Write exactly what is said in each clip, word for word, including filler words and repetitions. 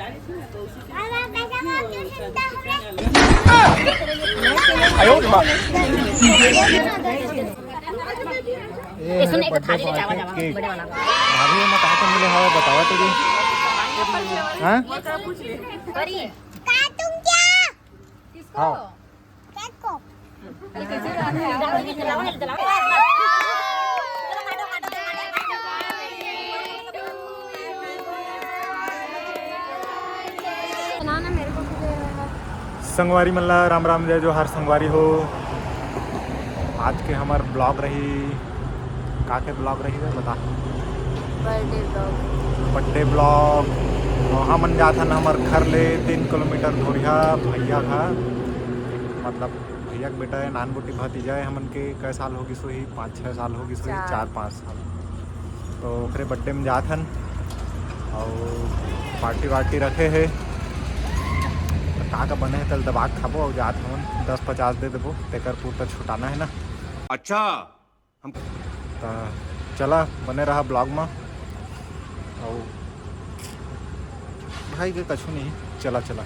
ए, सुन, एक थाली ले जावा, जावा, केक। बड़े वाला। भाभी, एमा का का मिले हवय, बतावा तो जी। हाँ? अरे। हाँ। संगवारी मन ला राम राम, जय जोहार संगवारी हो। आज के हमर ब्लॉग रही, का के ब्लॉग रही बे, बता। Birthday blog. Birthday blog. हमन जात हन हमर घर ले तीन किलोमीटर धोरिहा भैया घर, मतलब भैया के बेटा है, नान बुटी भतीजा है हमन के। कई साल हो गिस होही? पाँच छः साल हो गिस होही, चार। चार पाँच साल। तो ओकरे बर्थडे में जात हन अउ पार्टी वार्टी रखे हे। तो का का बने हे, तेला दबा के खाबो अउ जात हवन, दस पचास दे देबो, तेकर पुरता छुटाना है ना। अच्छा। त चला, बने रहा ब्लॉग में। अउ भाई के कछु नहीं, चला चला।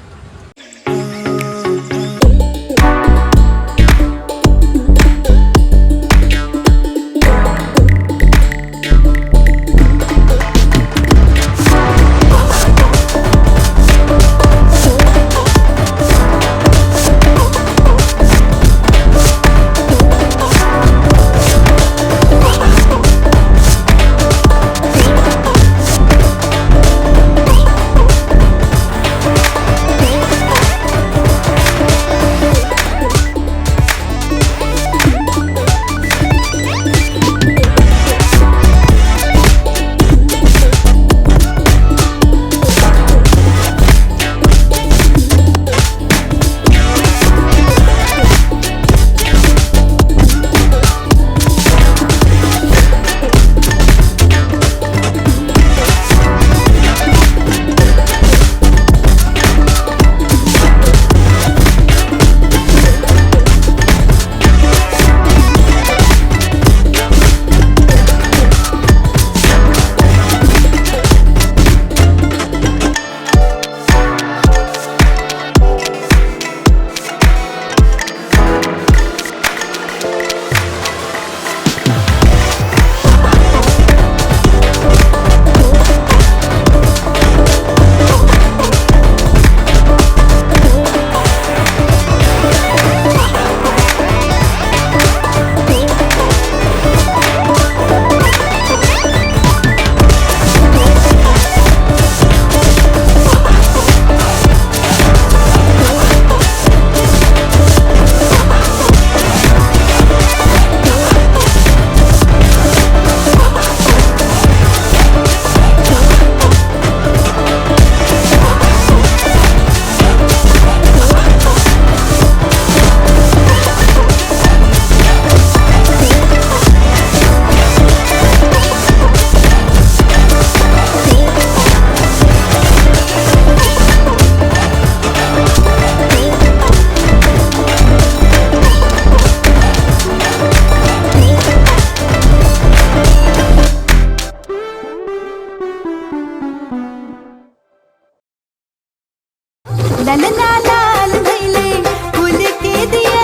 ललना लाल भइले फूल के दिया।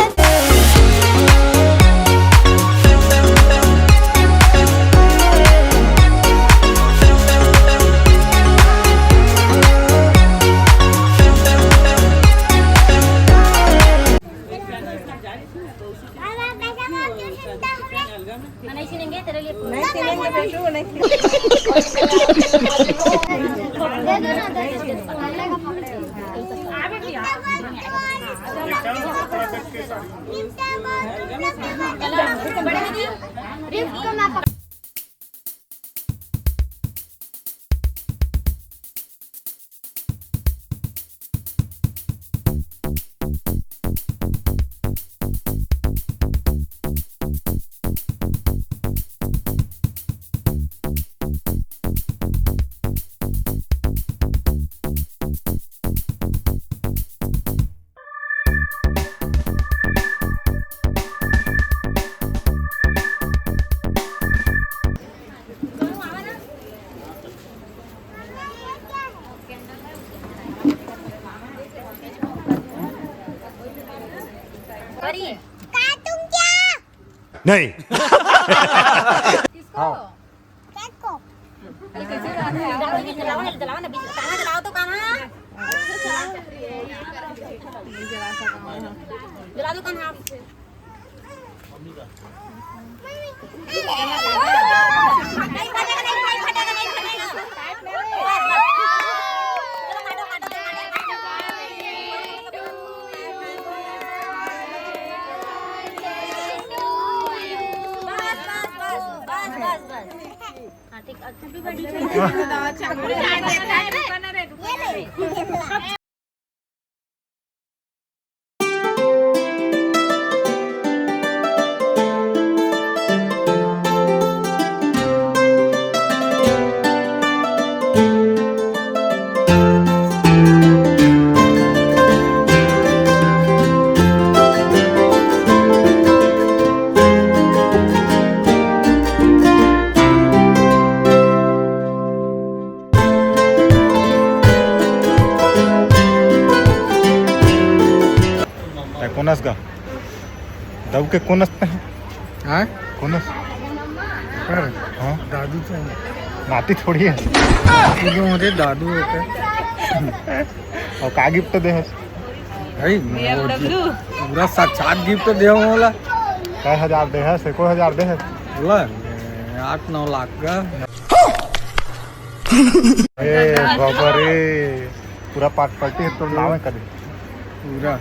नहीं सिलेंगे बेटू, नहीं सिलेंगे। अरे, का तुम क्या? नहीं। किसको? हाँ। क्या को? अरे, कैसे जलाओ ना, जलाओ ना, बीच में। कान्हा जलाओ तो, कान्हा। जला दो, कान्हा। ए, कोनस गा? दऊ के कोनस ते? हाँ? कोनस? कर। हाँ? दादू चाहिए। नाती थोड़ी है। दादू जो मुझे दादू होता है। और का गिफ्ट दे है? भाई, वो पूरा साक्षात गिफ्ट दे हूँ बोला। कै हजार दे है? से को हजार दे है? बोला, आठ नौ लाख का। ए, बाबा रे, पूरा पाट पलटी है, तो नावे कदे। पूरा।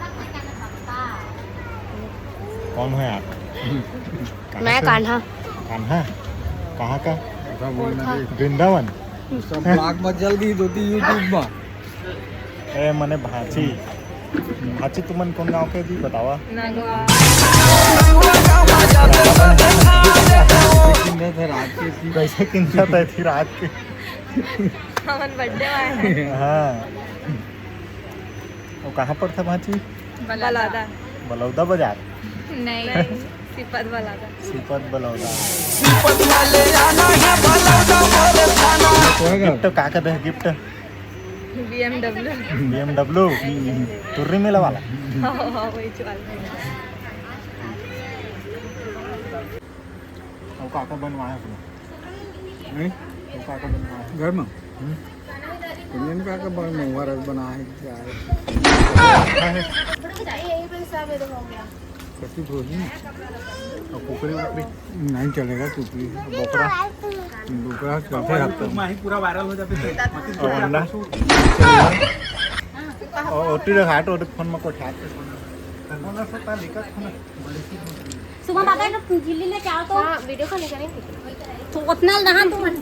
कौन है आप? कहाँ मैं से? कान्हा। कान्हा? कहाँ का? ऐसा बोलना नहीं। वृंदावन? सब ब्लॉग में जल गई दो तीन YouTube में। ए, मने भांची। भांची, तुमन कौन गांव के जी, बतावा? नगवा। किन्ने थे रात के थी। कैसे किन्ने थे थी रात के? हमन बर्थडे वाले। हाँ। वो कहाँ पर था भांची? बलौदा। बलौदा बाजार? नहीं, सिपत बलौदा। सिपत बलौदा। गिफ्ट का का दे, गिफ्ट? BMW। BMW? टुर्री मेला वाला? हाँ, हाँ, वही वाला। वो का का बनवाया अपने? नहीं? वो का का बनवाया? घर में? हम्म। कुंदन का का बन-, मुबारक बना है, क्या है? यही पे सब हो गया। कति भोजन? और कुकरी वुकरी? नहीं चलेगा कुकरी। बोकरा? बोकरा चलते रहता है। माही पूरा वायरल हो जाते थे। और अंडा? और ओटी रखा, तो ओटी फोन में कोठा। फोन से पहले का खाना? सुबह बाबा एक झिल्ली लेके आओ तो। हाँ, वीडियो कॉल करेंगे। तो उतना रहा तो मत।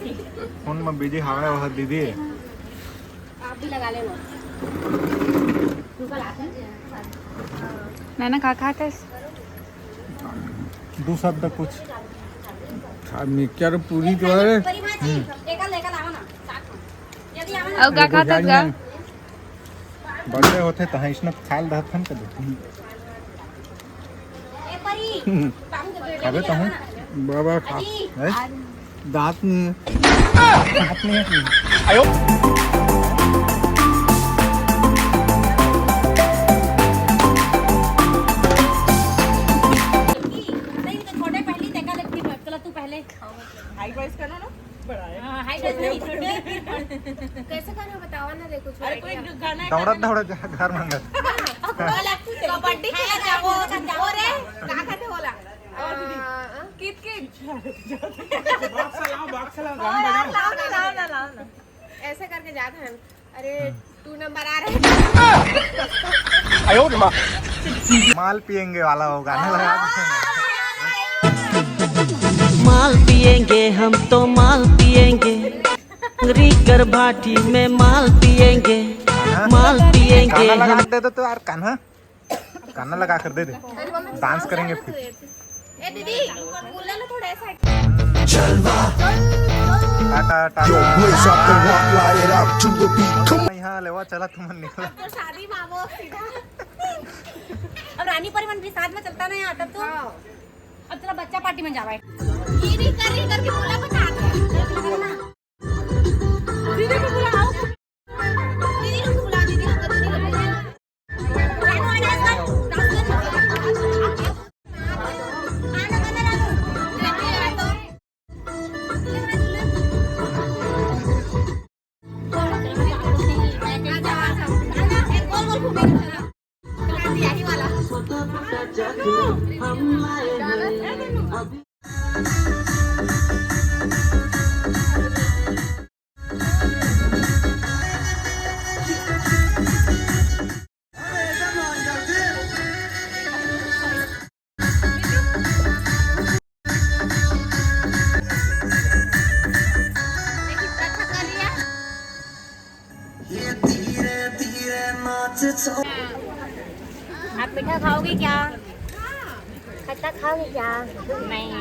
फोन में बिजी हवे वह दीदी। आप भी लगा लेना। रुको, लाते हैं। नैना, का खात हस? दू शब्द कुछ। खा, मिक्सचर पूरी तो है। परिवार जी, लेकर, लेकर आओ ना, साथ में। यदि आओ ना। अउ का खात हस गा? बर्थडे होथे तहाँ इसने खाल रहत हन कदे। खाबे तहूँ? बाबा खा। हैं? दांत नहीं है। दांत नहीं है। आयो। नहीं, तो छोटे पहले देखा, लेकिन चला तू पहले। हाई वॉइस करो ना। हाँ, हाय, कैसे नहीं? कैसे करना बतावा ना, देखो, अरे, कोई गाना है, दौड़त गाना। दौड़त जा घर में अंदर। कबड्डी खेला जाबो। अरे, का कहते होला? आ, कित कित। बॉक्स लाओ, बॉक्स लाओ, गाना बजाओ। लाओ ना, लाओ ना, लाओ ना। ऐसे करके जात हन। अरे, टू नंबर आ रहे। माल पिएंगे वाला वो गाना लगा दे। माल पिएंगे हम तो माल पिएंगे, री कर भाटी में माल पिएंगे, माल पिएंगे। गाना लगा हम। दे दो तो यार, कान्हा, गाना लगा कर दे दे, डांस करेंगे फिर। ए दीदी, बोलना ना थोड़ा ऐसा। Tata, Tata. Yo, blaze up and rock, light it up to the beat. Come on. यहाँ लेवा चला, तुमन निकला। अब तो शादी में आवो सीधा। अब रानी परिवन भी साथ में चलता ना यहाँ, तब तो। हाँ। अब चला बच्चा पार्टी में जावा है। ये नहीं कर रही करके बोला बता। दीदी को बुलाओ। दीदी को बुला, दीदी को, दीदी को बुला। आप मीठा खाओगे क्या? खट्टा खाओगे क्या? नहीं।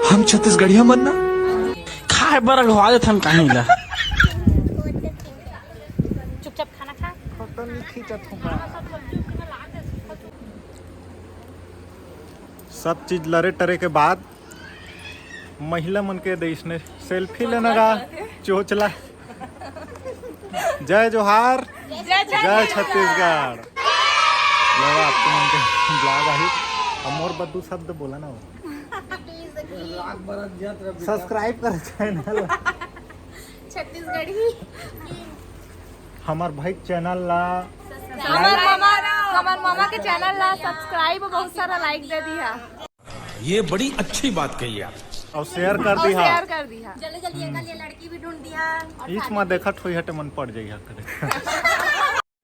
हम छत्तीसगढ़िया मन ना खाए बर अगवा देथन कहीं ला। चुपचाप खाना खा। सब चीज लरे टरे के बाद महिला मन के देश ने सेल्फी लेना गा चोचला। जय जोहार, जय छत्तीसगढ़। लगा आपको मन के ब्लॉग आही। अब मोर बद्दू शब्द बोला ना हो। सब्सक्राइब कर चैनल। छत्तीसगढ़ी। हमार भाई चैनल ला हमार मामा, हमार मामा के चैनल ला सब्सक्राइब, बहुत सारा लाइक दे दिया। ये बड़ी अच्छी बात कही आप। और शेयर कर दी हा। शेयर कर दी हा। जल्दी जल्दी एक ये लड़की भी ढूंढ दिया। ईच मा देखत होई हटे मन पड़ जाई हा करे।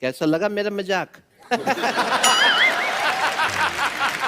कैसा लगा मेरा मजाक?